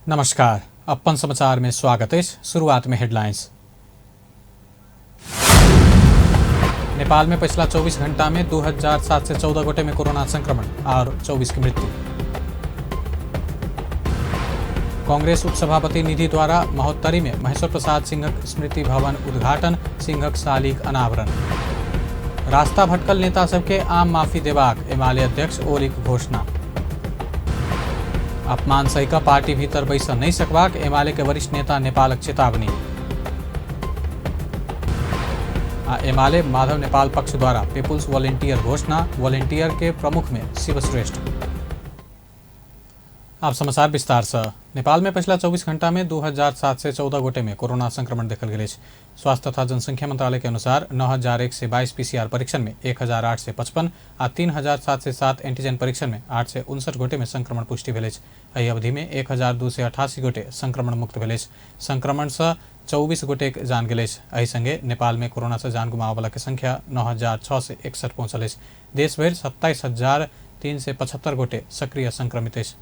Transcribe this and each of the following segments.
नमस्कार, अपन समाचार में स्वागत अछि। शुरुआत में हेडलाइंस। नेपाल में पिछला 24 घंटा में 2714 गोटे में कोरोना संक्रमण और 24 की मृत्यु। कांग्रेस उपसभापति निधि द्वारा महोत्तरी में महेश्वर प्रसाद सिंहक स्मृति भवन उद्घाटन, सिंहक शालिक अनावरण। रास्ता भटकल नेता सबके आम माफी देबाक एमाले अध्यक्ष ओलीक घोषणा। अपमान सहि कऽ पार्टी भीतर बैस नहि सकबाक एमाले के वरिष्ठ नेता नेपालक चेतावनी। आ एमाले माधव नेपाल पक्ष द्वारा पीपुल्स वॉलेंटियर घोषणा, वॉलेंटियर के प्रमुख में शिवश्रेष्ठ। आब समाचार विस्तार से। नेपाल में पिछला 24 घंटा में 2714 गोटे में कोरोना संक्रमण देखल गेल अछि। स्वास्थ्य तथा जनसंख्या मंत्रालय के अनुसार 9122 पीसीआर परीक्षण में 1855 आ 3707 एंटीजन परीक्षण में 859 गोटे में संक्रमण पुष्टि भेल अछि। एहि अवधि में 1288 गोटे संक्रमण मुक्त भेल अछि। संक्रमण से 24 गोटे जान गेल अछि। एहि संगे नेपाल में कोरोना से जान गुमाबय के संख्या 9661 पहुंचल अछि। देश भरि 27,375 गोटे सक्रिय संक्रमित अछि।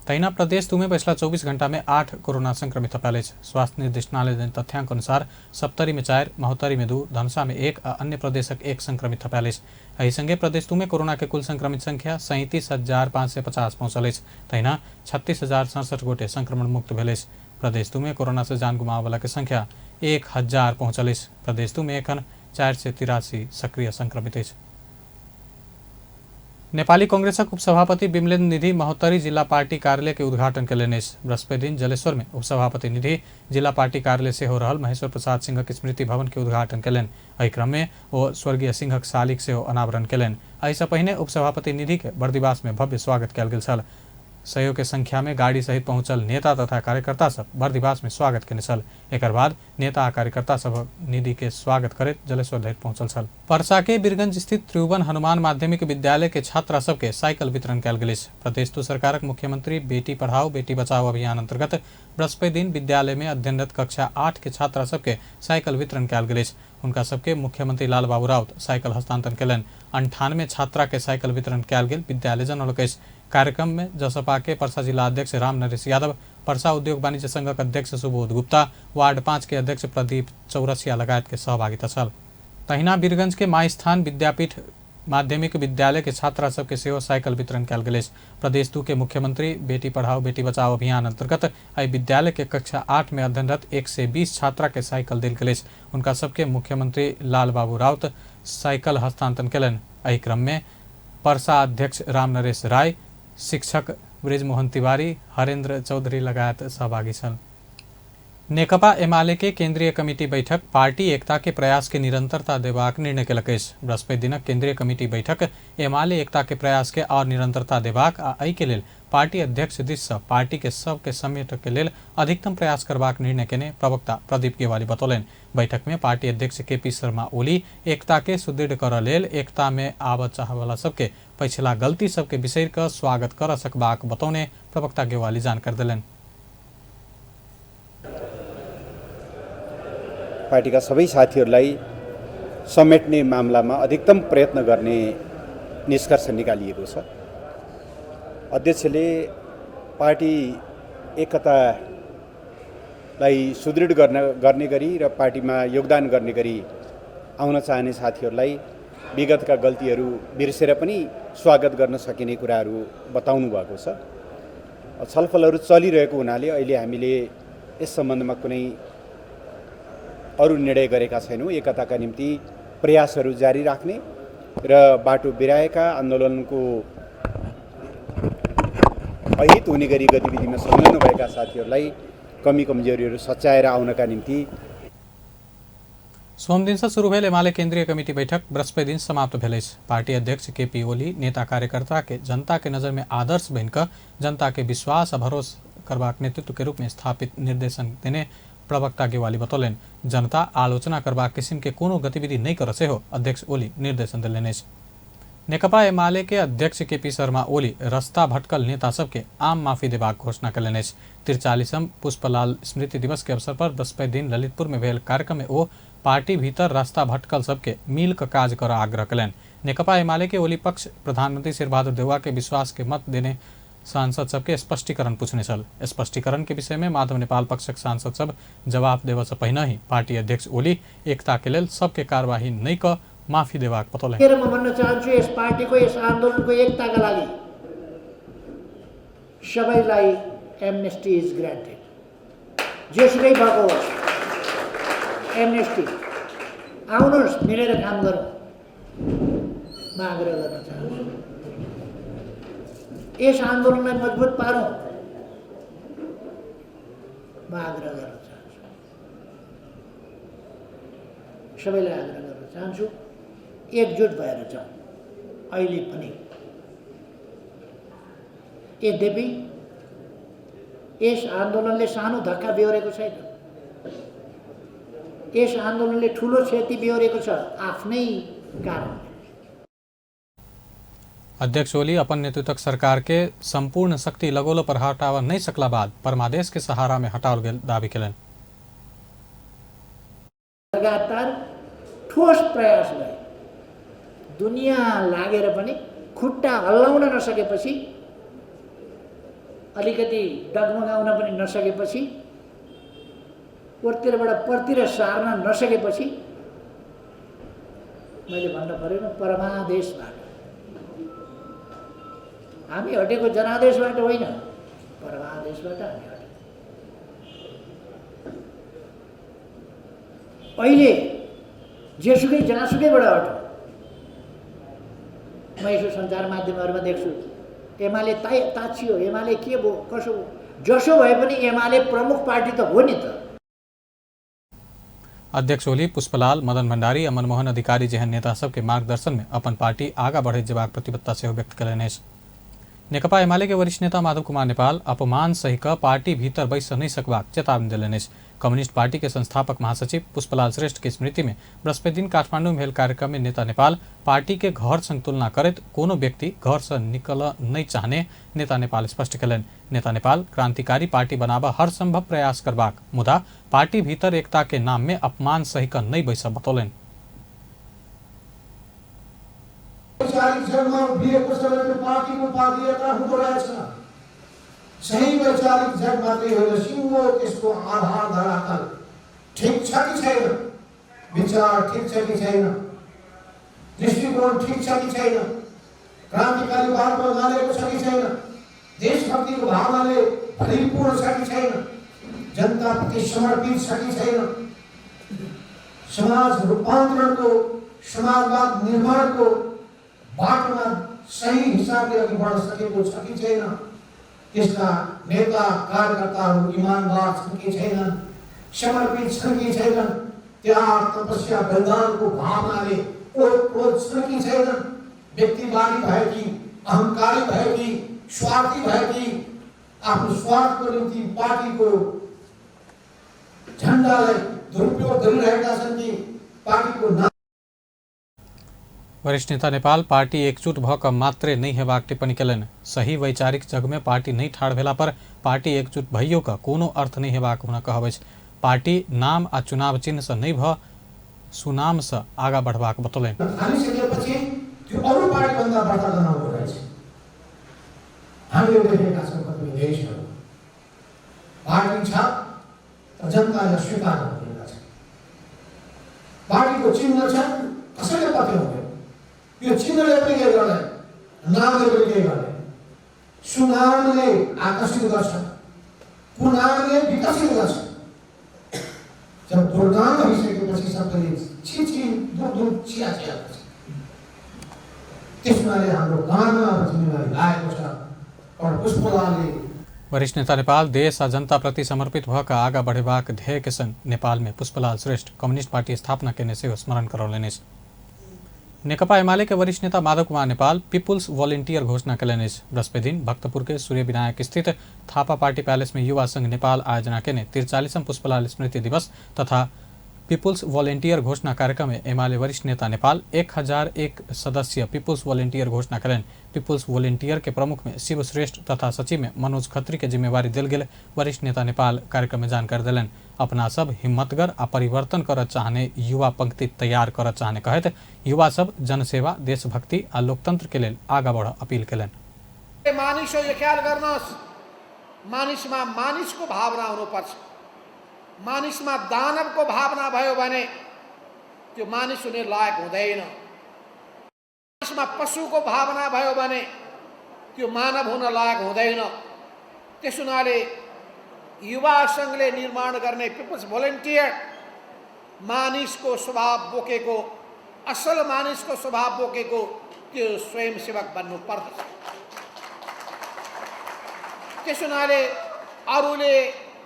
तहिना प्रदेश 2 में पिछला 24 घंटा में 8 कोरोना संक्रमित थपायल अछि। स्वास्थ्य निर्देशनालय देने तथ्यांक अनुसार सप्तरी में 4, महोत्तरी में 2, धनुषा में 1 आ अन्य प्रदेशक 1 संक्रमित थपायल अछि। एहि संगे प्रदेश 2 में कोरोना के कुल संक्रमित संख्या 37,550 पहुंचल अछि। तहिना 36,067 गोटे संक्रमण मुक्त भेल अछि। प्रदेश 2 में कोरोना से जान गुमाबय के संख्या 1,000 पहुंचल अछि। प्रदेश 2 में एखन 483 सक्रिय संक्रमित अछि। नेपाली कांग्रेसक उपसभापति विमलेन्द्र निधि महोत्तरी जिला पार्टी कार्यालय के उद्घाटन कयलनि अछि। बृहस्पति दिन जलेश्वर में उपसभापति निधि जिला पार्टी कार्यालय सेहो रहल महेश्वर प्रसाद सिंहक स्मृति भवन के उद्घाटन कयलनि। एहि क्रम में ओ स्वर्गीय सिंहक शालिक सेहो अनावरण कयलनि। एहिसँ पहिने उपसभापति निधि के बर्दिवास में भव्य स्वागत कयल गेल छल। सयो के संख्या में गाड़ी सहित पहुंचल नेता तथा कार्यकर्ता सब बर्दिवास में स्वागत केने छल। एकर बाद नेता आ कार्यकर्ता सब निधि के स्वागत करैत जलेश्वर धरि पहुंचल छल। परसा के बीरगंज स्थित त्रिभुवन हनुमान माध्यमिक विद्यालय के छात्रा सबके साइकिल वितरण कयल गेल अछि। प्रदेश 2 सरकारक मुख्यमंत्री बेटी पढ़ाओ बेटी बचाओ अभियान अंतर्गत बृहस्पति दिन विद्यालय में अध्ययनरत कक्षा 8 के छात्रा सबके साइकिल वितरण कयल गेल अछि। हुनका सबके मुख्यमंत्री लाल बाबू राउत साइकिल हस्तांतरण कयलनि। 98 छात्रा के साइकिल वितरण कयल गेल विद्यालय जनौलक अछि। कार्यक्रम में जसपा के परसा जिला अध्यक्ष राम नरेश यादव, परसा उद्योग वाणिज्य संघक अध्यक्ष सुबोध गुप्ता, वार्ड 5 के अध्यक्ष प्रदीप चौरसिया लगायत के सहभागिता छल। तहिना बीरगंज के माई स्थान विद्यापीठ माध्यमिक विद्यालय के छात्रा सबके सेहो साइकिल वितरण कयल गेल अछि। प्रदेश 2 के मुख्यमंत्री बेटी पढ़ाओ बेटी बचाओ अभियान अंतर्गत एहि विद्यालय के कक्षा 8 में अध्ययनरत 120 छात्रा के साइकिल देल गेल अछि। हुनका सबके मुख्यमंत्री लाल बाबू राउत साइकिल हस्तांतरण कयलनि। एहि क्रम में परसा अध्यक्ष राम नरेश राय, शिक्षक बृजमोहन तिवारी, हरेंद्र चौधरी लगायत सहभागी छल। नेकपा एमाले के केंद्रीय कमिटी बैठक पार्टी एकता के प्रयास के निरंतरता देबाक निर्णय केलक अछि। बृहस्पति दिनक केंद्रीय कमिटी बैठक एमाले एकता के प्रयास के और निरंतरता देबाक आ एहि के लेल पार्टी अध्यक्ष दिस सँ पार्टी के सबके समेट के लेल अधिकतम प्रयास करबाक निर्णय केने प्रवक्ता प्रदीप गेवाली बतौलनि। बैठक में पार्टी अध्यक्ष के पी शर्मा ओली एकता के सुदृढ़ करऽ लेल एकता में आबऽ चाहवला सबके पछिला गलती सबके बिसरि कऽ स्वागत करऽ सकबाक बतौने प्रवक्ता गेवाली जानकारी देलनि। पार्टीका सबै साथीहरूलाई समेट्ने मामलामा अधिकतम प्रयत्न गर्ने निष्कर्ष निकालिएको छ। अध्यक्षले पार्टी एकतालाई सुदृढ गर्ने गरी र पार्टीमा योगदान गर्ने गरी आउन चाहने साथीहरूलाई विगतका गल्तीहरू बिर्सेर पनि स्वागत गर्न सकिने कुराहरू बताउनु भएको छ। छलफलहरू चलिरहेको हुनाले अहिले हामीले यस सम्बन्धमा कुनै अरू निर्णय गरेका छैनौँ। एकताका निम्ति प्रयासहरू जारी राख्ने र बाटो बिराएका आन्दोलनको अहित हुने गरी गतिविधिमा संलग्न भएका साथीहरूलाई कमी कमजोरीहरू सच्याएर आउनका निम्ति सोमदिन से शुरू भेल एमाले केंद्रीय कमिटी बैठक बृहस्पति दिन समाप्त भेल अछि। पार्टी अध्यक्ष के पी ओली नेता कार्यकर्ता के जनता के नजर में आदर्श बनिकऽ जनता के विश्वास आ भरोस करबाक नेतृत्व के रूप में स्थापित निर्देशन देने प्रवक्ता गेवाली बतौलनि। जनता आलोचना करबाक किसिम के कोनो गतिविधि नहि करऽ सेहो अध्यक्ष ओली निर्देशन देलनि अछि। नेकपा एमाले के अध्यक्ष के पी शर्मा ओली रस्ता भटकल नेता सबके आम माफी देबाक घोषणा कयलनि अछि। 43म पुष्पलाल स्मृति दिवस के अवसर पर बृहस्पति दिन ललितपुर में भेल कार्यक्रम में ओ पार्टी भीतर रास्ता भटकल सबके मिल कऽ काज करऽ आग्रह कयलनि। नेकपा एमाले के ओली पक्ष प्रधानमंत्री शेरबहादुर देउवा के विश्वास के मत देने सांसद सबके स्पष्टीकरण पूछने छल। स्पष्टीकरण के विषय में माधव नेपाल पक्षक सांसद सब जवाब देबऽ से पहिने ही पार्टी अध्यक्ष ओली एकता के लेल सबके कार्यवाही नहि क माफी देबाक बतौलनि। म भन्न चाहन्छु, यस पार्टीको यस आन्दोलनको एकताका लागि सबैलाई एमनेस्टी is granted. जेसुकै भएको होस् एमनेस्टी, आउनुहोस् मिलेर काम गरौँ, म आग्रह गर्न चाहन्छु। यस आन्दोलनलाई मजबुत पारौँ, म आग्रह गर्न चाहन्छु। सबैलाई आग्रह गर्न चाहन्छु, एकजुट भएर जाउँ। अहिले पनि यद्यपि यस आन्दोलनले सानो धक्का बेहोरेको छैन, यस आन्दोलनले ठुलो क्षति बेहोरेको छ आफ्नै कारणले। अध्यक्ष ओली अपन नेतृत्वक सरकार के संपूर्ण शक्ति लगौलो पर हटावा नहीं सकला बाद परमादेश के सहारा में हटाओल गेल दावी केलनि। लगातार ठोस प्रयास भए, दुनियाँ लागेर पनि खुट्टा हल्लाउन नसकेपछि, अलिकति डगमगाउन पनि नसकेपछि, परतिरबाट परतिर सार्न नसकेपछि मैले भन्न परेन, परमादेशबाट हामी हटेको, जनादेशबाट होइन, परमादेशबाट हामी हटेको। अहिले जेसुकै जहाँसुकैबाट हटौँ। म यसो सञ्चार माध्यमहरूमा देख्छु एमाले ताछियो, एमाले के भयो कसो भयो, जसो भए पनि एमाले प्रमुख पार्टी त हो नि त। अध्यक्ष ओली पुष्पलाल, मदन भंडारी आ मनमोहन अधिकारी जेहन नेता सबके मार्गदर्शन में अपन पार्टी आगा बढ़ैत जेबाक प्रतिबद्धता सेहो व्यक्त कयलनि अछि। नेकपा एमाले के वरिष्ठ नेता माधव कुमार नेपाल अपमान सहि कऽ पार्टी भीतर बैस नहि सकबाक चेतावनी देलनि अछि। कम्युनिस्ट पार्टी के संस्थापक महासचिव पुष्पलाल श्रेष्ठ के स्मृति में बृहस्पति दिन काठमांडू में भेल कार्यक्रम में नेता नेपाल पार्टी के घर संग तुलना करैत कोनो व्यक्ति घर से निकल नहीं चाहने नेता नेपाल स्पष्ट कयलनि। नेता नेपाल क्रांतिकारी पार्टी बनाबऽ हर संभव प्रयास करबाक मुदा पार्टी भीतर एकता के नाम में अपमान सहि कऽ नहि बैसब बतौलनि। वैचारिक जगमा उभिएको समयमा पार्टीको पार्टीयता हुँदो रहेछ। सही वैचारिक जग मात्रै होइन, सिङ्गो त्यसको आधार धरातल ठिक छ कि छैन, विचार ठिक छ कि छैन, दृष्टिकोण ठिक छ कि छैन, क्रान्तिकारी बाटोमा लानेको छ कि छैन, देशभक्तिको भावनाले भरिपूर्ण छ कि छैन, जनताप्रति समर्पित छ कि छैन, समाज रूपान्तरणको समाजवाद निर्माणको बाटोमा सही हिसाबले अघि बढ्न सकेको छ कि छैन, त्यसका नेता कार्यकर्ताहरू इमान्दार छन् कि छैनन्, समर्पित छन् कि छैनन्, त्याग तपस्या बलिदानको भावनाले ओतप्रोत छन् कि छैनन्, व्यक्तिवादी भए कि अहंकारी भए कि स्वार्थी भए कि आफ्नो स्वार्थको निम्ति पार्टीको झन्डालाई दुरुपयोग गरिरहेका छन् कि पार्टीको नाम। वरिष्ठ नेता नेपाल पार्टी एकजुट भऽ कऽ मात्रे नहि हेबाक टिप्पणी कयलनि। सही वैचारिक जगमे पार्टी नहि ठाढ़ भेला पर पार्टी एकजुट भइयो कऽ कोनो अर्थ नहि हेबाक हुनक कहब अछि। पार्टी नाम आ चुनाव चिन्ह सँ नहि भऽ सुनाम सँ आगा बढ़बाक बतौलनि। थालिसकेपछि त्यो अरू पार्टीभन्दा बढ्ता गनाउँदो रहेछ। हामीले देखेका छौँ कतिपय देशहरू पार्टी छ तर जनताले स्वीकार गर्दैन छ, पार्टीको चिन्ह छ कसैले पत्याउँदैन, यो चिन्हले पनि केही गर्दैन, नामले पनि केही गर्दैन। सुनामले आकर्षित गर्छ, कुनामले विकसित गर्छ। जब दुर्नाम भइसकेपछि सबैले छिछि दुर दुर छिया छिया गर्छ। त्यस हुनाले हाम्रो गाँडमा अब जिम्मेवारी लागेको छ। और पुष्पलालले वरिष्ठ नेता नेपाल देश आ जनता प्रति समर्पित भऽ कऽ आगा बढ़ेबाक ध्येय के संग नेपाल में पुष्पलाल श्रेष्ठ कम्युनिस्ट पार्टी स्थापना केने सेहो स्मरण करौलनि अछि। नेकपा एमाले के वरिष्ठ नेता माधव कुमार नेपाल पीपुल्स वॉलंटियर घोषणा कयलनि अछि। बृहस्पति दिन भक्तपुर के सूर्य विनायक स्थित थापा पार्टी पैलेस में युवा संघ नेपाल आयोजना केने 43म पुष्पलाल स्मृति दिवस तथा पीपुल्स वॉलंटियर घोषणा कार्यक्रम में एमाले वरिष्ठ नेता नेपाल 1001 सदस्य पीपुल्स वॉलंटियर घोषणा कयलनि। पीपुल्स वॉलंटियर के प्रमुख में शिव श्रेष्ठ तथा सचिव में मनोज खत्री के जिम्मेवारी देल गेल वरिष्ठ नेता नेपाल कार्यक्रम में जानकारी देलनि। अपना सब हिम्मतगर आ परिवर्तन करऽ चाहने युवा पंक्ति तैयार करऽ चाहने कहैत युवा सब जनसेवा, देशभक्ति आ लोकतंत्र के लेल आगा बढ़ अपील कयलनि। मानिस हो, यो ख्याल गर्नुहोस्, मानिसमा मानिसको भावना हुनुपर्छ। मानिसमा दानवको भावना भयो भने त्यो मानिस हुने लायक हुँदैन। मानिसमा पशुको भावना भयो भने त्यो मानव हुन लायक हुँदैन। त्यस हुनाले युवा सङ्घले निर्माण गर्ने पिपल्स भोलिन्टियर मानिसको स्वभाव बोकेको, असल मानिसको स्वभाव बोकेको त्यो स्वयंसेवक बन्नु पर्दछ। त्यस हुनाले अरूले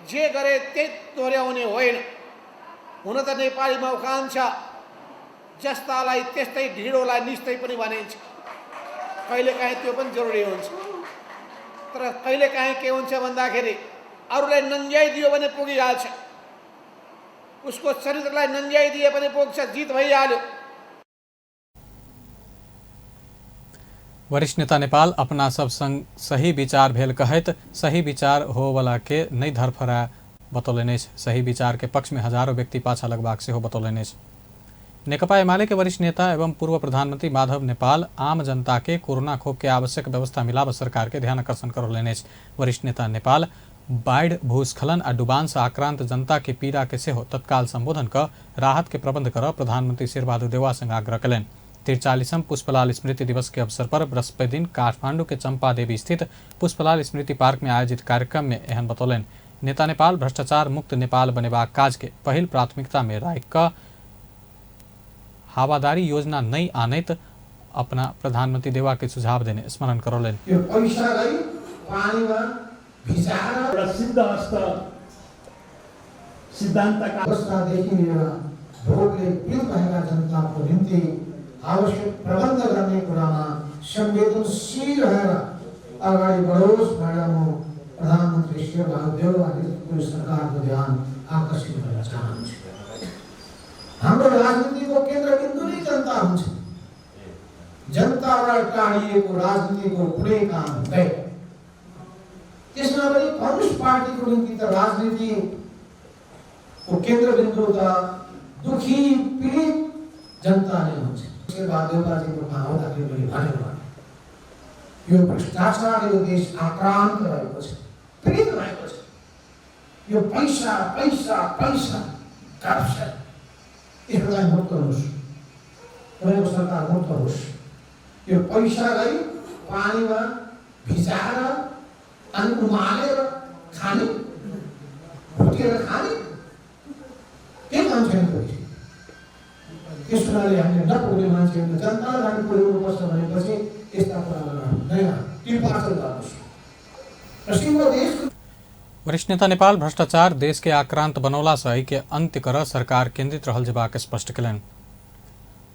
जे गरे त्यही दोहोऱ्याउने होइन। हुन त नेपालीमा उखान छ, जस्तालाई त्यस्तै ढिँडोलाई निस्तै पनि भनिन्छ। कहिलेकाहीँ त्यो पनि जरुरी हुन्छ। तर कहिलेकाहीँ के हुन्छ भन्दाखेरि अरूलाई नङ्ग्याइदियो भने पुगिहाल्छ, उसको चरित्रलाई नङ्ग्याइदिए पनि पुग्छ, जित भइहाल्यो। वरिष्ठ नेता नेपाल अपना सब संग सही विचार भेल कहैत सही विचार होवला के नहि धरफरा बतौलनि अछि। सही विचार के पक्ष में हजारों व्यक्ति पाछा लगबाक सेहो बतौलनि अछि। नेकपा एमाले के वरिष्ठ नेता एवं पूर्व प्रधानमंत्री माधव नेपाल आम जनता के कोरोना खोप के आवश्यक व्यवस्था मिलाब सरकार के ध्यान आकर्षण करौलनि अछि। वरिष्ठ नेता नेपाल बाढ़ि, भूस्खलन आ डुबान से आक्रांत जनता के पीड़ा के सेहो तत्काल संबोधन क राहत के प्रबंध कर प्रधानमंत्री शेरबहादुर देउवा संग आग्रह कयलनि। 43म पुष्पलाल स्मृति दिवस के अवसर पर बृहस्पति दिन काठमांडू के चंपा देवी स्थित पुष्पलाल स्मृति पार्क में आयोजित कार्यक्रम में एहन बतौलनि। नेता नेपाल भ्रष्टाचार मुक्त नेपाल बनेबाक काज के पहिल प्राथमिकता में राखि कऽ हवादारी योजना नहि आनैत अपना प्रधानमंत्री देउवा के सुझाव देने स्मरण करौलनि। यो पैसालाई पानीमा भिजाएर एउटा सिद्धहस्त सिद्धान्तका अवस्थादेखि लिएर भोगले पीडित भएका जनताको निम्ति आवश्यक प्रबन्ध गर्ने कुरामा संवेदनशील रहेर अगाडि बढोस् भनेर म प्रधानमन्त्री शेरबहादुर देउवा नेतृत्वको सरकारको ध्यान आकर्षित गर्न चाहन्छु। हाम्रो राजनीतिको केन्द्रबिन्दु नै जनता हुन्छ। जनताबाट टाढिएको राजनीतिको कुनै काम हुँदैन। त्यसमा पनि कम्युनिस्ट पार्टीको निम्ति त राजनीतिको केन्द्रबिन्दु त दुखी पीडित जनता नै हुन्छ। शेरबहादुर देउवाजीको कहाँ आउँदाखेरि मैले भनेको यो भ्रष्टाचार यो देश आक्रान्त रहेको छ, पीडित रहेको छ। यो पैसा पैसा पैसा करप्सन, यसलाई मुक्त होस्, तपाईँको सरकार मुक्त होस्। यो पैसालाई पानीमा भिजाएर अनि उमालेर खाने, भुटेर खाने केही काम छैन। त्यस हुनाले हामीले नपुग्ने मान्छेहरूले जनतालाई हामी पुर्याउनुपर्छ भनेपछि यस्ता कुरा गर्न टिपाचल गर्नुहोस् र सिङ्गो देशको। वरिष्ठ नेता नेपाल भ्रष्टाचार देश के आक्रांत बनौला से एहि के अंत्य कर सरकार केंद्रित रहल जेबाक स्पष्ट कयलनि।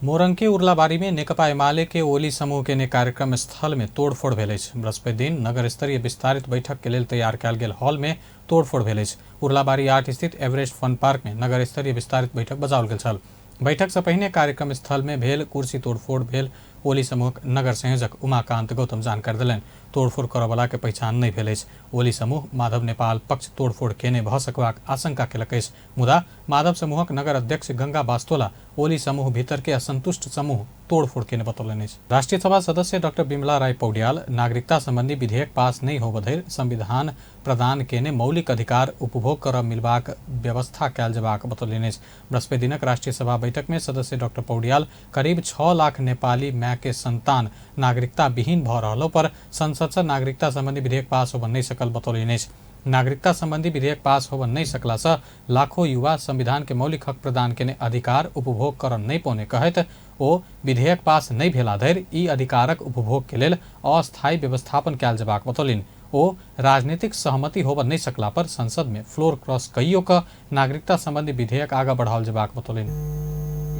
मोरंग के उर्लाबारी में नेकपा एमाले के ओली समूह के ने कार्यक्रम स्थल में तोड़फोड़ भेल अछि। बृहस्पति दिन नगर स्तरीय विस्तारित बैठक के लेल तैयार कयल गेल हॉल में तोड़फोड़ भेल अछि। उर्लाबारी 8 स्थित एवरेस्ट फन पार्क में नगर स्तरीय विस्तारित बैठक बजाओल गेल छल। बैठक से पहिने कार्यक्रम स्थल में भेल कुर्सी तोड़फोड़ भेल ओली समूहक नगर संयोजक उमाकांत गौतम जानकारी देलनि। तोड़फोड़ करऽवला के पहचान नहि भेल अछि। ओली समूह माधव नेपाल पक्ष तोड़फोड़ केने भऽ सकबाक आशंका केलक अछि। मुदा माधव समूहक नगर अध्यक्ष गंगा बास्तोला ओली समूह भीतर के असंतुष्ट समूह तोड़फोड़ केने बतौलनि अछि। राष्ट्रीय सभा सदस्य डॉक्टर बिमला राय पौड्याल नागरिकता संबंधी विधेयक पास नहि होबऽ धरि संविधान प्रदान केने मौलिक अधिकार उपभोग करऽ मिलबाक व्यवस्था कयल जेबाक बतौलनि अछि। बृहस्पति दिनक राष्ट्रीय सभा बैठक में सदस्य डॉक्टर पौड्याल करीब 6 लाख नेपाली माय के संतान नागरिकता विहीन भऽ रहलो पर संसद से नागरिकता संबंधी विधेयक पास होबऽ नहि सकल बतौलनि अछि। नागरिकता संबंधी विधेयक पास होबऽ नहि सकला से लाखों युवा संविधान के मौलिक हक प्रदान केने अधिकार उपभोग करऽ नहि पौने कहैत ओ विधेयक पास नहि भेला धरि ई अधिकारक उपभोग के लेल अस्थायी व्यवस्थापन कयल जेबाक बतौलनि। ओ राजनीतिक सहमति होबऽ नहि सकला पर संसद में फ्लोर क्रॉस कइयो कऽ नागरिकता संबंधी विधेयक आगा बढ़ाओल जेबाक बतौलनि।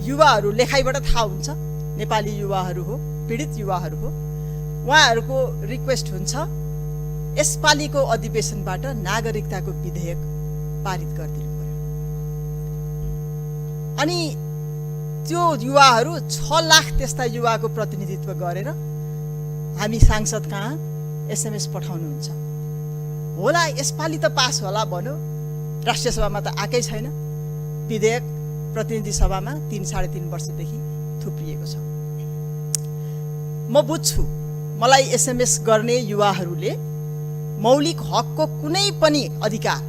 युवाहरू लेखाइबाट थाहा हुन्छ, नेपाली युवाहरू हो, पीडित युवाहरू हो, उहाँहरूको रिक्वेस्ट हुन्छ यसपालिको अधिवेशनबाट नागरिकताको विधेयक पारित गरिदिनु पर्यो। अनि त्यो युवाहरू 6 लाख त्यस्ता युवाको प्रतिनिधित्व गरेर हामी सांसद कहाँ एसएमएस पठाउनुहुन्छ होला, यसपालि त पास होला भन्यो, राष्ट्रिय सभामा त आएकै छैन विधेयक, प्रतिनिधि सभामा 3-3.5 वर्षदेखि थुप्रिएको छ। म बुझ्छु मलाई एसएमएस गर्ने युवाहरूले मौलिक हकको कुनै पनि अधिकार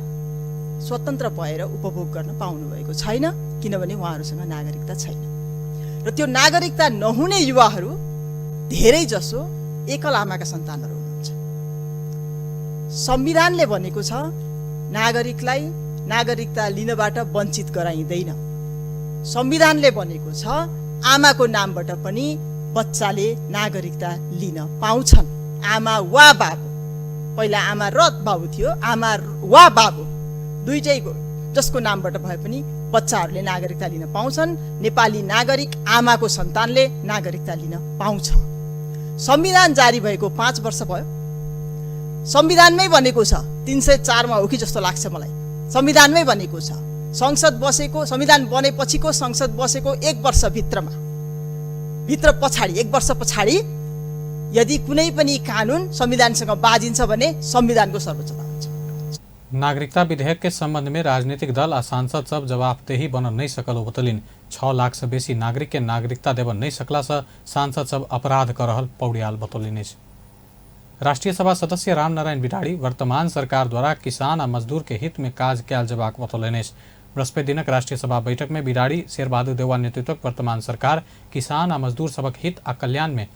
स्वतन्त्र भएर उपभोग गर्न पाउनुभएको छैन, किनभने उहाँहरूसँग नागरिकता छैन। र त्यो नागरिकता नहुने युवाहरू धेरैजसो एकल आमाका सन्तानहरू हुनुहुन्छ। संविधानले भनेको छ नागरिकलाई नागरिकता लिनबाट वञ्चित गराइँदैन। संविधानले भनेको छ आमाको नामबाट पनि बच्चाले नागरिकता लिन पाउँछन्। आमा वा बाबु, पहिला आमा र बाबु थियो, आमा वा बाबु दुईटैको जसको नामबाट भए पनि बच्चाहरूले नागरिकता लिन पाउँछन्। नेपाली नागरिक आमाको सन्तानले नागरिकता लिन पाउँछ। संविधान जारी भएको 5 वर्ष भयो। संविधानमै भनेको छ, 304 मा हो कि जस्तो लाग्छ मलाई, संविधानमै भनेको छ संसद बसेको, संविधान बनेपछिको संसद बसेको 1 वर्षभित्रमा, भित्र पछाडि 1 वर्ष पछाडि यदि कुनै पनि कानुन संविधानसँग बाजिन्छ भने संविधानको सर्वोच्चता हुन्छ। नागरिकता विधेयक के संबंध में राजनीतिक दल आ सांसद सब जवाबदेही बन नहीं सकल बतलिन। 6 लाख से बेसी नागरिक के नागरिकता देव नहीं सकला से सांसद सब अपराध कर रहल पौडियाल बतौलनि। राष्ट्रीय सभा सदस्य रामनारायण बिराड़ी वर्तमान सरकार द्वारा किसान आ मजदूर के हित में काज कयल जबाक बतौलनि। बृहस्पति दिनक राष्ट्रीय सभा बैठक में बिराड़ी शेरबहादुर देउवा नेतृत्वक वर्तमान सरकार किसान आ मजदूर सबक हित आ कल्याण में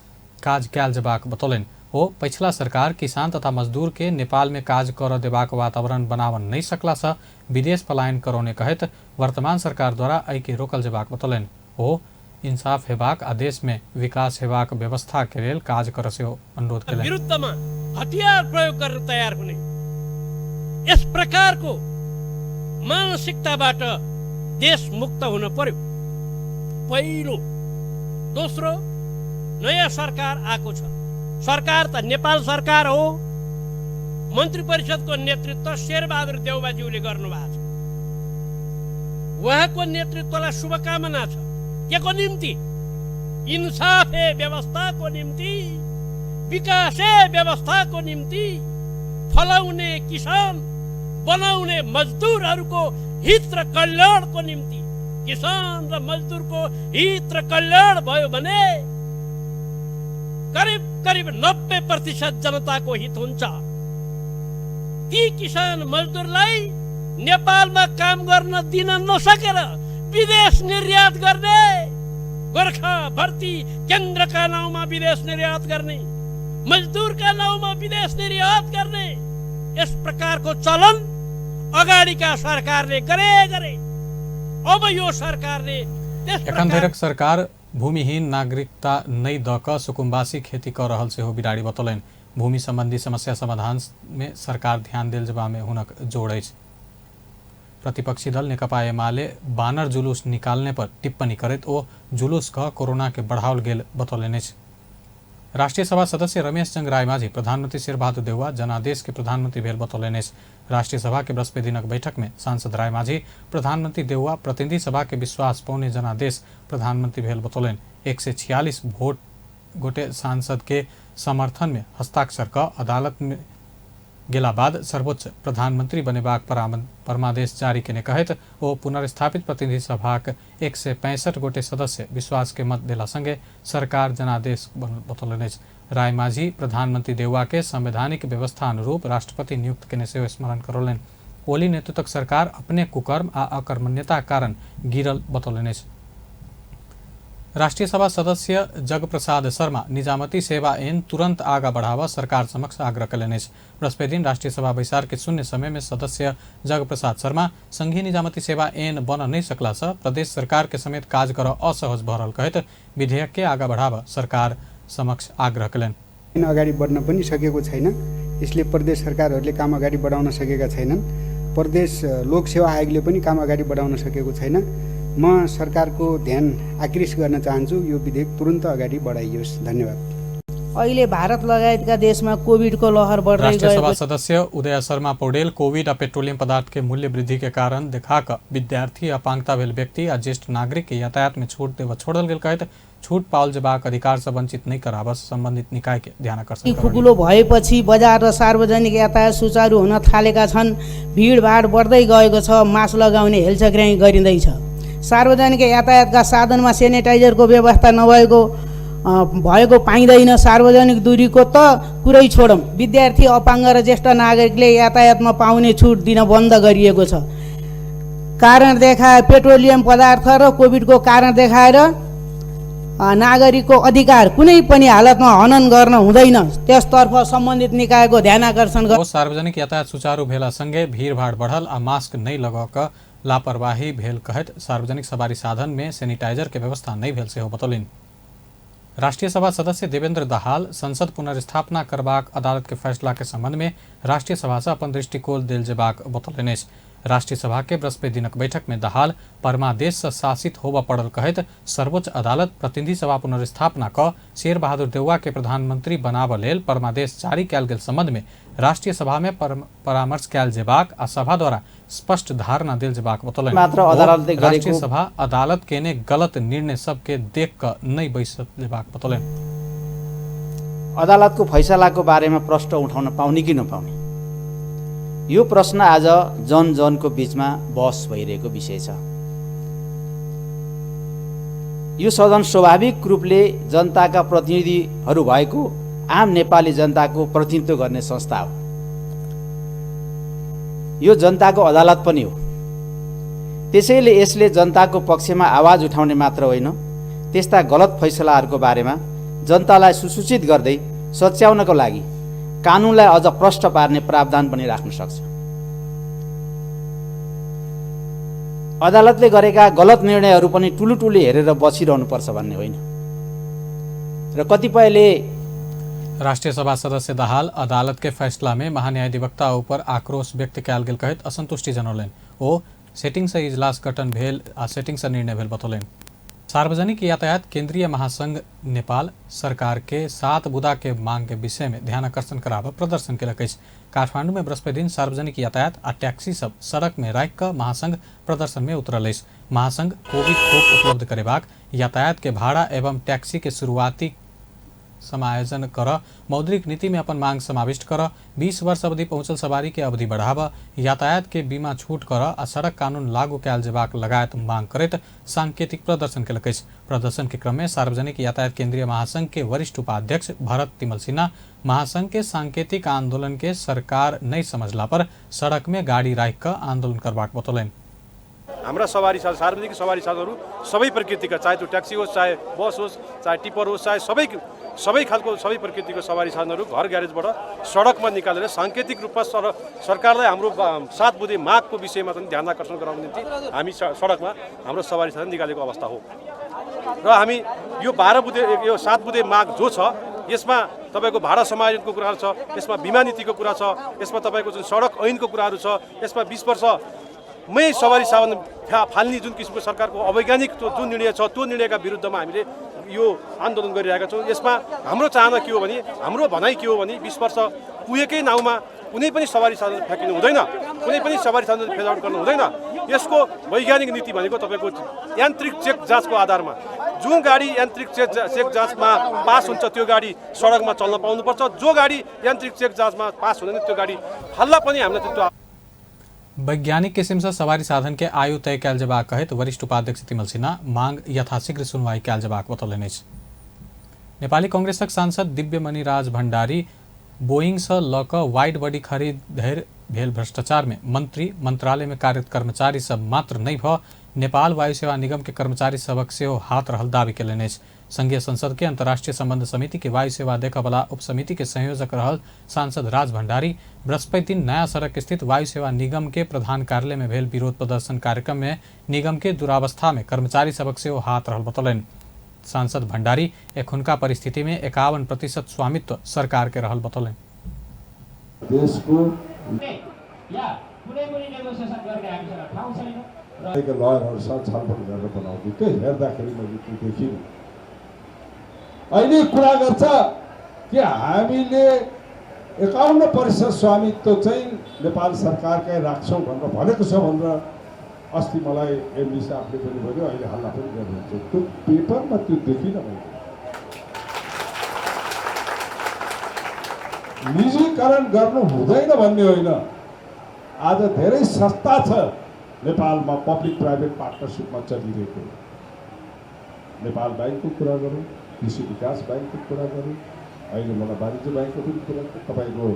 काज कयल जबाक बतौलनि। ओ पछिला सरकार किसान तथा मजदूर के नेपाल में काज कर देबाक वातावरण बनावन नहीं सकला से विदेश पलायन करौने कहैत वर्तमान सरकार द्वारा एहि के रोकल जेबाक बतौलनि। ओ इंसाफ हेबाक आ देश में विकास हेबाक व्यवस्था के लेल काज कर सेहो अनुरोध केलनि। विरुद्धमा हतियार प्रयोग गर्न तयार हुने यस प्रकारको मानसिकताबाट देश मुक्त हुन पर्यो। पहिलो। दोस्रो, नयाँ सरकार आएको छ। सरकार त नेपाल सरकार हो। मन्त्री परिषदको नेतृत्व शेरबहादुर देउवाज्यूले गर्नुभएको छ। उहाँको नेतृत्वलाई शुभकामना छ। के को निम्ति? इन्साफे व्यवस्थाको निम्ति, विकासे व्यवस्थाको निम्ति, फलाउने किसान बनाउने मजदुरहरूको हित र कल्याणको निम्ति। किसान र मजदुरको हित र कल्याण भयो भने करिब करिब 90% जनताको हित हुन्छ। ती किसान मजदुरलाई नेपालमा काम गर्न दिन नसकेर विदेश निर्यात गर्ने, गोर्खा भर्ती केन्द्रका नाउँमा विदेश निर्यात गर्ने, मजदुरका नाउँमा विदेश निर्यात गर्ने यस प्रकारको चलन अगाडिका सरकारले गरे गरे। अब यो सरकारले एखन धरिक सरकार भूमिहीन नागरिकता नहि दऽ कऽ सुकुम्बासी खेती कऽ रहल सेहो बिराड़ी बतौलनि। भूमि संबंधी समस्या समाधान में सरकार ध्यान देल जेबा में हुनक जोड़ अछि। प्रतिपक्षी दल नेकपा एमाले बानर जुलूस निकालने पर टिप्पणी करैत ओ जुलूस कऽ कोरोना के बढ़ाओल गेल बतौलनि अछि। राष्ट्रीय सभा सदस्य रमेश चंग रायमाझी प्रधानमंत्री शेरबहादुर देउवा जनादेश के प्रधानमंत्री भेल बतौलनि अछि। राष्ट्रीय सभा के बृहस्पति दिनक बैठक में सांसद रायमाझी प्रधानमंत्री देउवा प्रतिनिधि सभा के विश्वास पौने जनादेश प्रधानमंत्री भेल बतौलनि। 146 वोट गोटे सांसद के समर्थन में हस्ताक्षर कऽ अदालत में गेला बाद सर्वोच्च प्रधानमंत्री बनेबाक परमादेश जारी केने कहैत ओ पुनर्स्थापित प्रतिनिधि सभाक 165 गोटे सदस्य विश्वास के मत देला संगे सरकार जनादेश बतौलनि अछि। रायमाझी प्रधानमंत्री देउवा के संवैधानिक व्यवस्था अनुरूप राष्ट्रपति नियुक्त केने सेहो स्मरण करौलनि। ओली नेतृत्वक सरकार अपने कुकर्म आ अकर्मण्यता कारण गिरल बतौलनि अछि। राष्ट्रीय सभा सदस्य जगप्रसाद शर्मा निजामती सेवा ऐन तुरंत आगा बढ़ावा सरकार समक्ष आग्रह कयलनि अछि। बृहस्पति दिन राष्ट्रीय सभा बैसार के शून्य समय में सदस्य जगप्रसाद शर्मा संघीय निजामती सेवा ऐन बन नहीं सकला से प्रदेश सरकार के समेत काज कर असहज भऽ रहल कहैत विधेयक के आगा बढ़ावा सरकार समक्ष आग्रह कयलनि। अगाडि बढ्न पनि सकेको छैन, यसले प्रदेश सरकारहरूले काम अगाडि बढाउन सकेका छैनन्, प्रदेश लोकसेवा आयोगले पनि काम अगाडि बढाउन सकेको छैन। म सरकारको ध्यान आकृष्ट गर्न चाहन्छु, यो विधेयक तुरन्त अगाडि बढाइयोस्। धन्यवाद। अहिले भारत लगायतका देशमा कोभिडको लहर बढ्दै राष्ट्रीय सभा गएको सदस्य उदय शर्मा पौडेल कोविड आ पेट्रोलियम पदार्थ के मूल्य वृद्धि के कारण देखा कऽ विद्यार्थी, अपांगता भेल व्यक्ति आ ज्येष्ठ नागरिक के यातायात में छूट देबऽ छोड़ल गेल कहैत छूट पाओल जेबाक अधिकार से वंचित नहीं कराबऽ संबंधित निकाय के ध्यान आकर्षण करौलनि। खुकुलो भएपछि बजार र सार्वजनिक यातायात सुचारू हुन थालेका छन्। भिडभाड बढ्दै गएको छ, मास्क लगाउने हेलचक्र्याइँ गरिँदैछ। सार्वजनिक यातायातका साधनमा सेनिटाइजरको व्यवस्था नभएको भएको पाइँदैन। सार्वजनिक दूरीको त कुरै छोडौँ। विद्यार्थी, अपाङ्ग र ज्येष्ठ नागरिकले यातायातमा पाउने छुट दिन बन्द गरिएको छ। कारण देखाए पेट्रोलियम पदार्थ र कोभिडको कारण देखाएर नागरिकको अधिकार कुनै पनि हालतमा हनन गर्न हुँदैन। त्यसतर्फ सम्बन्धित निकायको ध्यान आकर्षण। सार्वजनिक यातायात सुचारू भेला संगे भीड़भाड़ बढ़ल आ मास्क नहीं लगा कऽ लापरवाही भेल कहैत सार्वजनिक सवारी साधन में सैनिटाइजर के व्यवस्था नहीं भेल सेहो बतौलनि। राष्ट्रीय सभा सदस्य देवेंद्र दाहाल संसद पुनर्स्थापना करबाक अदालत के फैसला के संबंध में राष्ट्रीय सभा से अपन दृष्टिकोण देल जेबाक बतौलनि अछि। राष्ट्रीय सभा के बृहस्पति दिनक बैठक में दाहाल परमादेश से शासित होबय पड़ल कहैत सर्वोच्च अदालत प्रतिनिधि सभा पुनर्स्थापना कऽ शेर बहादुर देउवा के प्रधानमंत्री बनाबऽ लेल परमादेश जारी कयल गेल संबंध में राष्ट्रीय सभा में परामर्श कयल जेबाक आ सभा द्वारा स्पष्ट धारणा देल जेबाक बतौलनि। राष्ट्रीय सभा अदालत केने गलत निर्णय सबके देख कऽ नहि बैस लेबाक बतौलनि। अदालतको फैसलाको बारेमा प्रश्न उठाउन पाउने कि नपाउने, यो प्रश्न आज जन जनको बीचमा बहस भइरहेको विषय छ। यो सदन स्वाभाविक रूपले जनताका प्रतिनिधिहरू भएको आम नेपाली जनताको प्रतिनिधित्व गर्ने संस्था हो। यो जनताको अदालत पनि हो। त्यसैले यसले जनताको पक्षमा आवाज उठाउने मात्र होइन, त्यस्ता गलत फैसलाहरूको बारेमा जनतालाई सुसूचित गर्दै सच्याउनको लागि कानुनलाई अझ प्रष्ट पार्ने प्रावधान पनि राख्न सक्छ। अदालतले गरेका गलत निर्णयहरू पनि ठुलो ठुलो हेरेर बसिरहनुपर्छ भन्ने होइन र कतिपयले। राष्ट्रीय सभा सदस्य दाहाल अदालत के फैसला में महान्यायाधिवक्ता ऊपर आक्रोश व्यक्त कयल गेल कहैत असंतुष्टि जनौलनि। ओ सेटिंग से इजलास गठन भेल आ सेटिंग से निर्णय भेल बतौलनि। सार्वजनिक यातायात केंद्रीय महासंघ नेपाल सरकार के 7 बुदा के मांग के विषय में ध्यान आकर्षण कराबऽ प्रदर्शन केलक अछि। काठमांडू में बृहस्पति दिन सार्वजनिक यातायात आ टैक्सी सब सड़क में राखि कऽ महासंघ प्रदर्शन में उतरल अछि। महासंघ कोविड खोप उपलब्ध करेबाक, यातायात के भाड़ा एवं टैक्सी के शुरुआती समायोजन कर, मौद्रिक नीति में अपन मांग समाविष्ट कर, 20 वर्ष अवधि पहुंचल सवारी के अवधि बढ़ाव, यातायात के बीमा छूट कर आ सड़क कानून लागू कयल जेबाक लगायत मांग करैत सांकेतिक प्रदर्शन केलक अछि। प्रदर्शन के क्रम में सार्वजनिक यातायात केंद्रीय महासंघ के वरिष्ठ उपाध्यक्ष भरत तिमल सिन्हा महासंघ के सांकेतिक आंदोलन के सरकार नहीं समझला पर सड़क में गाड़ी राखि कऽ आंदोलन करबाक बतौलनि। हाम्रा सवारी साधन, सार्वजनिक सवारी साधनहरू सबै प्रकृतिका, चाहे त्यो ट्याक्सी होस्, चाहे बस होस्, चाहे टिप्पर होस्, चाहे सबै खालको सबै प्रकृतिको सवारी साधनहरू घर ग्यारेजबाट सडकमा निकालेर सांकेतिक रूपमा सरकारलाई हाम्रो 7 बुँदे मागको विषयमा पनि ध्यान आकर्षण गराउन निम्ति हामी सडकमा हाम्रो सवारी साधन निकालेको अवस्था हो। र हामी यो 12 बुँदे, यो 7 बुँदे माग जो छ, यसमा तपाईँको भाडा समायोजनको कुराहरू छ, यसमा बिमा नीतिको कुरा छ, यसमा तपाईँको जुन सडक ऐनको कुराहरू छ, यसमा 20 वर्षमै सवारी साधन फाल्ने जुन किसिमको सरकारको अवैज्ञानिक जुन निर्णय छ, त्यो निर्णयका विरुद्धमा हामीले यो आन्दोलन गरिरहेका छौँ। यसमा हाम्रो चाहना के हो भने, हाम्रो भनाइ के हो भने, 20 वर्ष पुगेकै नाउँमा कुनै पनि सवारी साधन फ्याँकिनु हुँदैन, कुनै पनि सवारी साधन फेज आउट गर्नु हुँदैन। यसको वैज्ञानिक नीति भनेको तपाईँको यान्त्रिक चेक जाँचको आधारमा जुन गाडी यान्त्रिक चेक जाँचमा पास हुन्छ त्यो गाडी सडकमा चल्न पाउनुपर्छ, जो गाडी यान्त्रिक चेक जाँचमा पास हुँदैन त्यो गाडी फाल्दा पनि हामीलाई त्यो। वैज्ञानिक किसिम से सवारी साधन के आयु तय कयल जेबाक कहैत वरिष्ठ उपाध्यक्ष तिमल सिन्हा मांग यथाशीघ्र सुनवाई कयल जेबाक बतौलनि अछि। नेपाली कांग्रेसक सांसद दिव्यमणि राज भण्डारी बोइंग से लऽ कऽ वाइड बॉडी खरीद धरि भेल भ्रष्टाचार में मंत्री मंत्रालय में कार्यरत कर्मचारी सब मात्र नहि भऽ नेपाल वायु सेवा निगम के कर्मचारी सबक सेहो हाथ रहल दावी केलनि अछि। संघीय संसद के अंतर्राष्ट्रीय संबंध समिति के वायु सेवा देखऽवला उपसमिति के संयोजक रहल सांसद राज भंडारी बृहस्पति दिन नया सड़क स्थित वायु सेवा निगम के प्रधान कार्यालय में भेल विरोध प्रदर्शन कार्यक्रम में निगम के दुरावस्था में कर्मचारी सबक सेहो हाथ रहल बतौलनि। सांसद भंडारी एखुनका परिस्थिति में 51% स्वामित्व सरकार के रहल बतौलनि। लयरहरूसँग छलफल गरेर बनाउँदै त्यो हेर्दाखेरि मैले त्यो देखिनँ। अहिले कुरा गर्छ कि हामीले 51% स्वामित्व चाहिँ नेपाल सरकारकै राख्छौँ भनेर भनेको छ भनेर अस्ति मलाई एमडी साहबले पनि भन्यो, अहिले हल्ला पनि गर्नुहुन्छ। त्यो पेपरमा त्यो देखिनँ मैले। निजीकरण गर्नु हुँदैन भन्ने होइन, आज धेरै सस्ता छ नेपालमा पब्लिक प्राइभेट पार्टनरसिपमा चलिरहेको। नेपाल ब्याङ्कको कुरा गरौँ, कृषि विकास ब्याङ्कको कुरा गरौँ, अहिले मलाई वाणिज्य ब्याङ्कको पनि कुरा, तपाईँको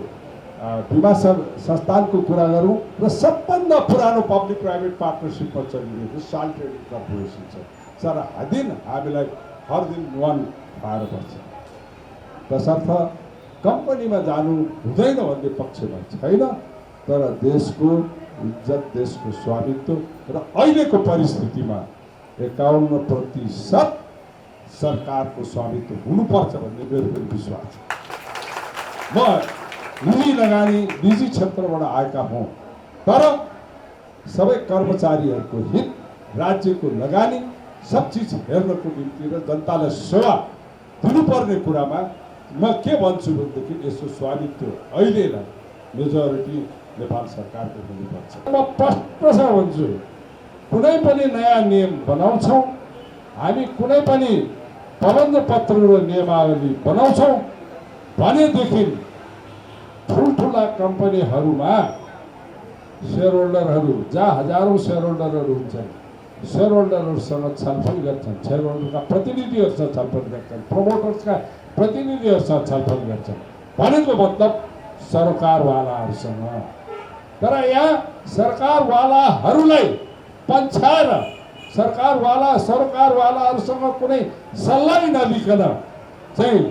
बिमा संस्थानको कुरा गरौँ र सबभन्दा पुरानो पब्लिक प्राइभेट पार्टनरसिपमा चलिरहेको साल ट्रेडिङ कर्पोरेसन छ। सर दिन हामीलाई हर दिन नुहान खुवाएर बस्छ। तसर्थ कम्पनीमा जानु हुँदैन भन्ने पक्षमा छैन, तर देशको इज्जत, देशको स्वामित्व र अहिलेको परिस्थितिमा 51% सरकारको स्वामित्व हुनुपर्छ भन्ने मेरो पनि विश्वास छ। म निजी लगानी निजी क्षेत्रबाट आएका हौँ, तर सबै कर्मचारीहरूको हित, राज्यको लगानी, सब चिज हेर्नको निम्ति र जनतालाई सेवा दिनुपर्ने कुरामा म के भन्छु भनेदेखि यसो स्वामित्व अहिलेलाई मेजोरिटी नेपाल सरकारको हुनुपर्छ। म प्रश्नसँग भन्छु, कुनै पनि नयाँ नियम बनाउँछौँ हामी, कुनै पनि प्रबन्ध पत्र र नियमावली बनाउँछौँ भनेदेखि ठुल्ठुला कम्पनीहरूमा सेयर होल्डरहरू, जहाँ हजारौँ सेयर होल्डरहरू हुन्छन्, सेयर होल्डरहरूसँग छलफल गर्छन्, सेयर होल्डरका प्रतिनिधिहरूसँग छलफल गर्छन्, प्रमोटर्सका प्रतिनिधिहरूसँग छलफल गर्छन्, भनेको मतलब सरकारवालाहरूसँग। तर यहाँ सरकारवालाहरूलाई पन्छाएर सरकारवालाहरूसँग कुनै सल्लाह नलिकन चाहिँ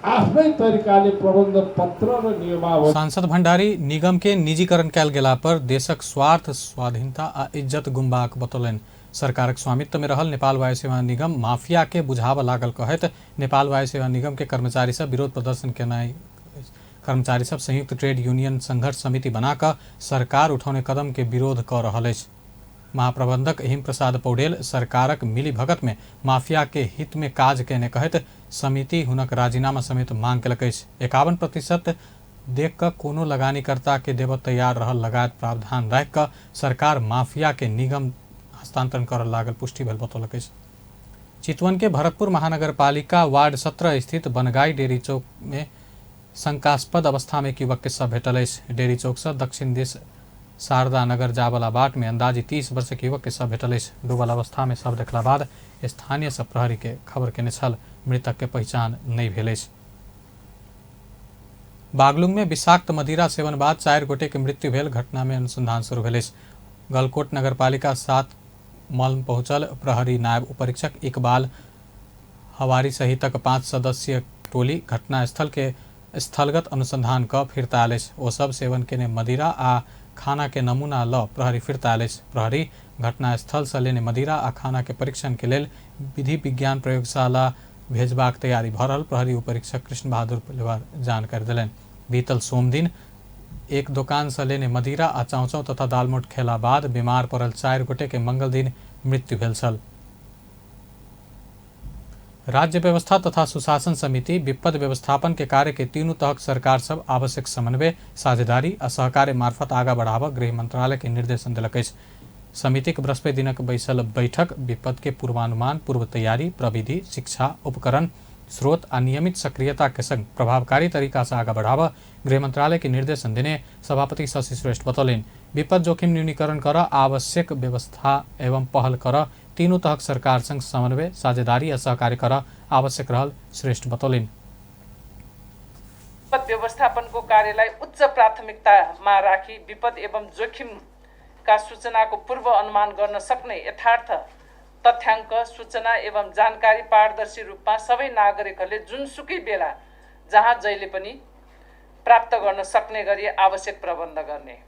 आफ्नै तरिकाले प्रबन्ध पत्र र नियमावली। सांसद भण्डारी निगम के निजीकरण कयल गेला पर देशक स्वार्थ, स्वाधीनता आ इज्जत गुम्बाक बतौलनि। सरकारक स्वामित्व में रहल नेपाल वायु सेवा निगम माफिया के बुझाव लागल कहैत नेपाल वायु सेवा निगम के कर्मचारी सब विरोध प्रदर्शन केनाइ कर्मचारी सब संयुक्त ट्रेड यूनियन संघर्ष समिति बनाकऽ सरकार उठौने कदम के विरोध कऽ रहल अछि। महाप्रबंधक हिमप्रसाद पौडेल सरकारक मिलीभगत में माफिया के हित में काज केने कहैत समिति हुनक राजीनामा समेत मांग केलक अछि। 51% देख कऽ कोनो लगानीकर्ता के देबऽ तैयार रहल लगायत प्रावधान राखि कऽ सरकार माफिया के निगम हस्तांतरण करऽ लागल पुष्टि भेल बतौलक अछि। चितवन के भरतपुर महानगरपालिका वार्ड 17 स्थित बनगाई डेरी चौक में शंकास्पद अवस्था में एक युवक के शव भेटल अछि। डेरी चौक से दक्षिण दिस शारदा नगर जावला बाट में अंदाजी 30 वर्षक युवक के शव भेटल अछि। डूबल अवस्था में शव देखला बाद स्थानीय सब प्रहरी के खबर केने छल। मृतक के पहचान नहीं भेल अछि। बागलुंग में विषाक्त मदिरा सेवन बाद 4 गोटे के मृत्यु भेल घटना में अनुसंधान शुरू भेल अछि। गलकोट नगरपालिका 7 मलम पहुंचल प्रहरी नायब उपरीक्षक इकबाल हवारी सहितक 5 सदस्यीय टोली घटनास्थल के स्थलगत अनुसंधान क फिर्ता आयल अछि। ओ सब सेवन केने मदिरा आ खाना के नमूना ल प्रहरी फिर्ता आयल अछि। प्रहरी घटनास्थल से लेने मदिरा आ खाना के परीक्षण के लेल विधि विज्ञान प्रयोगशाला भेजबाक तैयारी भ रहल प्रहरी उपरीक्षक कृष्ण बहादुर परिवार जानकारी देलनि। बीतल सोमदिन एक दोकान से लेने मदिरा आ चाउचाउ तथा दालमोट खेला बाद बीमार पड़ल 4 गोटे के मंगल दिन मृत्यु भेल छल। राज्य व्यवस्था तथा सुशासन समिति विपद व्यवस्थापन के कार्य के तीनू तहक सरकार सब आवश्यक समन्वय, साझेदारी आ सहकार्य मार्फत आगा बढ़ाबऽ गृह मंत्रालय के निर्देशन देलक अछि। समितिक बृहस्पति दिनक बैसल बैठक विपद के पूर्वानुमान, पूर्व तैयारी, प्रविधि, शिक्षा, उपकरण, स्रोत आ नियमित सक्रियता के संग प्रभावकारी तरीका से आगा बढ़ाबऽ गृह मंत्रालय के निर्देशन देने सभापति शशि श्रेष्ठ बतौलनि। विपद जोखिम न्यूनीकरण कर आवश्यक व्यवस्था एवं पहल कर तीनू तहक सरकार संग समन्वय, साझेदारी आ सहकार्य कर आवश्यक रहल श्रेष्ठ बतौलनि। विपद व्यवस्थापनको कार्यलाई उच्च प्राथमिकतामा राखी विपद एवं जोखिमका सूचनाको पूर्व अनुमान गर्न सक्ने यथार्थ तथ्याङ्क, सूचना एवं जानकारी पारदर्शी रूपमा सबै नागरिकहरूले जुनसुकै बेला जहाँ जहिले पनि प्राप्त गर्न सक्ने गरी आवश्यक प्रबन्ध गर्ने।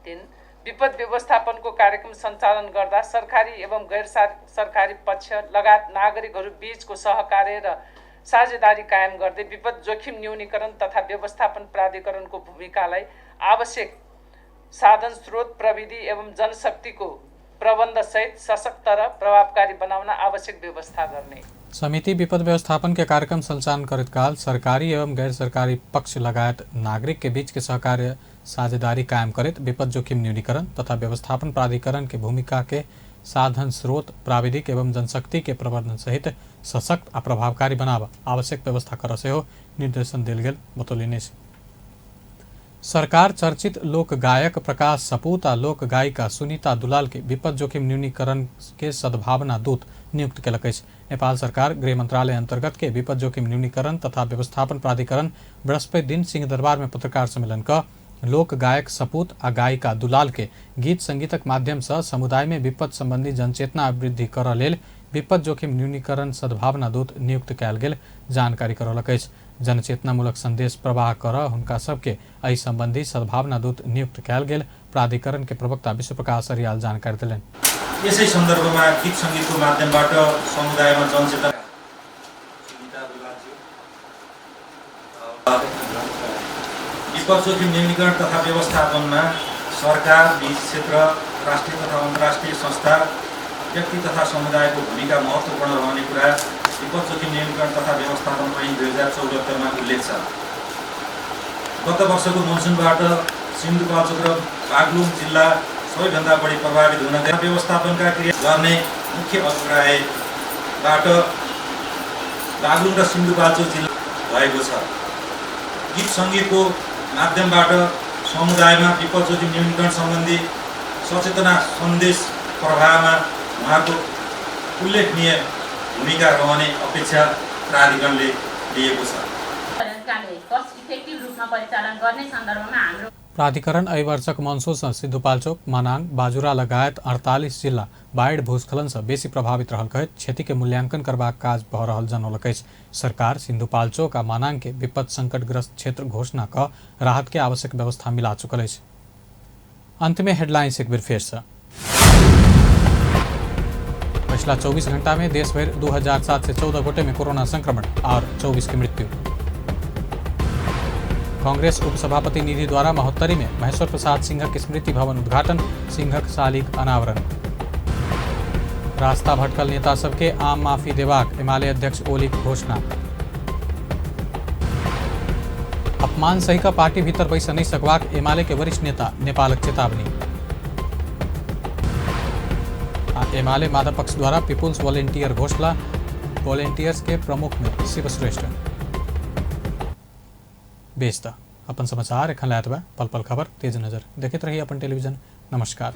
3. विपद व्यवस्थापनको कार्यक्रम सञ्चालन गर्दा सरकारी एवं गैर सरकारी पक्ष लगायत नागरिकहरू बीचको सहकार्य र साझेदारी कायम गर्दै विपद जोखिम न्यूनीकरण तथा व्यवस्थापन प्राधिकरणको भूमिकालाई आवश्यक साधन, स्रोत, प्रविधि एवं जनशक्तिको प्रबन्धसहित सशक्त र प्रभावकारी बनाउन आवश्यक व्यवस्था गर्ने। समिति विपद व्यवस्थापन के कार्यक्रम संचालन करत काल सरकारी एवं गैर सरकारी पक्ष लगायत नागरिक के बीच के सहकार्य साझेदारी कायम करत विपद जोखिम न्यूनीकरण तथा व्यवस्थापन प्राधिकरण के भूमिका के साधन, स्रोत, प्राविधिक एवं जनशक्ति के प्रबंधन सहित सशक्त आ प्रभावकारी बनाब आवश्यक व्यवस्था कर सेहो निर्देशन देल गेल बतौलनि। सरकार चर्चित लोक गायक प्रकाश सपूत आ लोक गायिका सुनीता दुलाल के विपद जोखिम न्यूनीकरण के सद्भावना दूत नियुक्त केलक अछि। नेपाल सरकार गृह मंत्रालय अंतर्गत के विपद जोखिम न्यूनीकरण तथा व्यवस्थापन प्राधिकरण बृहस्पति दिन सिंहदरबार में पत्रकार सम्मेलन क लोक गायक सपूत आ गायिका दुलाल के गीत संगीतक माध्यम से समुदाय में विपद संबंधी जनचेतना वृद्धि करऽ लेल विपद जोखिम न्यूनीकरण सद्भावना दूत नियुक्त कयल गेल जानकारी करौलक अछि। जनचेतनामूलक संदेश प्रवाह कर हुनका सबके एहि संबंधी सद्भावना दूत नियुक्त कयल गेल प्राधिकरण के प्रवक्ता विश्वप्रकाश अरियाल जानकारी देलनि। यसै सन्दर्भमा गीत सङ्गीतको माध्यमबाट समुदायमा जनचेतना विपद जोखिम न्यूनीकरण तथा व्यवस्थापनमा सरकार, निजी क्षेत्र, राष्ट्रिय तथा अन्तर्राष्ट्रिय संस्था, व्यक्ति तथा समुदायको भूमिका महत्त्वपूर्ण रहने कुरा विपद जोखिम न्यूनीकरण तथा व्यवस्थापन ऐन 2074 मा उल्लेख छ। गत वर्षको मनसुनबाट सिन्धुपाल्चोक र बागलुङ जिल्ला सबैभन्दा बढी प्रभावित हुन व्यवस्थापनका क्रिया गर्ने मुख्य अभिप्रायबाट बागलुङ र सिन्धुपाल्चोक जिल्ला भएको छ। गीत सङ्गीतको माध्यमबाट समुदायमा विपद जोखिम न्यूनीकरण सम्बन्धी सचेतना सन्देश प्रवाहमा उहाँको उल्लेखनीय भूमिका रहने अपेक्षा प्राधिकरणले लिएको छ। प्राधिकरण एहि वर्षक मनसून सिन्धुपाल्चोक, मनाङ, बाजुरा लगायत 48 जिल्ला बाढ़ि भूस्खलन से बेसी प्रभावित रहल कहैत क्षति के मूल्यांकन करबाक काज भऽ रहल जनौलक अछि। सरकार सिन्धुपाल्चोक आ मनाङ के विपद संकटग्रस्त क्षेत्र घोषणा क राहत के आवश्यक व्यवस्था मिला चुकल अछि। अंत में हेडलाइंस एक बेर फेर से। पिछला 24 घंटा में देश भर 2714 गोटे में कोरोना संक्रमण और 24 की मृत्यु। कांग्रेस उपसभापति निधि द्वारा महोत्तरी में महेश्वर प्रसाद सिंहक स्मृति भवन उद्घाटन, सिंहक शालिक अनावरण। रास्ता भटकल नेता सबके आम माफी देबाक एमाले अध्यक्ष ओली घोषणा। अपमान सही का पार्टी भीतर बैस नहीं सकबाक एमाले के वरिष्ठ नेता नेपालक चेतावनी। एमाले माधव पक्ष द्वारा पीपुल्स वॉलेंटियर घोषणा, वॉलेंटियर्स के प्रमुख में शिवश्रेष्ठ। बेचता अपन समाचार एखन लायत बा पल पल खबर तेज नजर देखते रहिए अपन टेलीविजन। नमस्कार।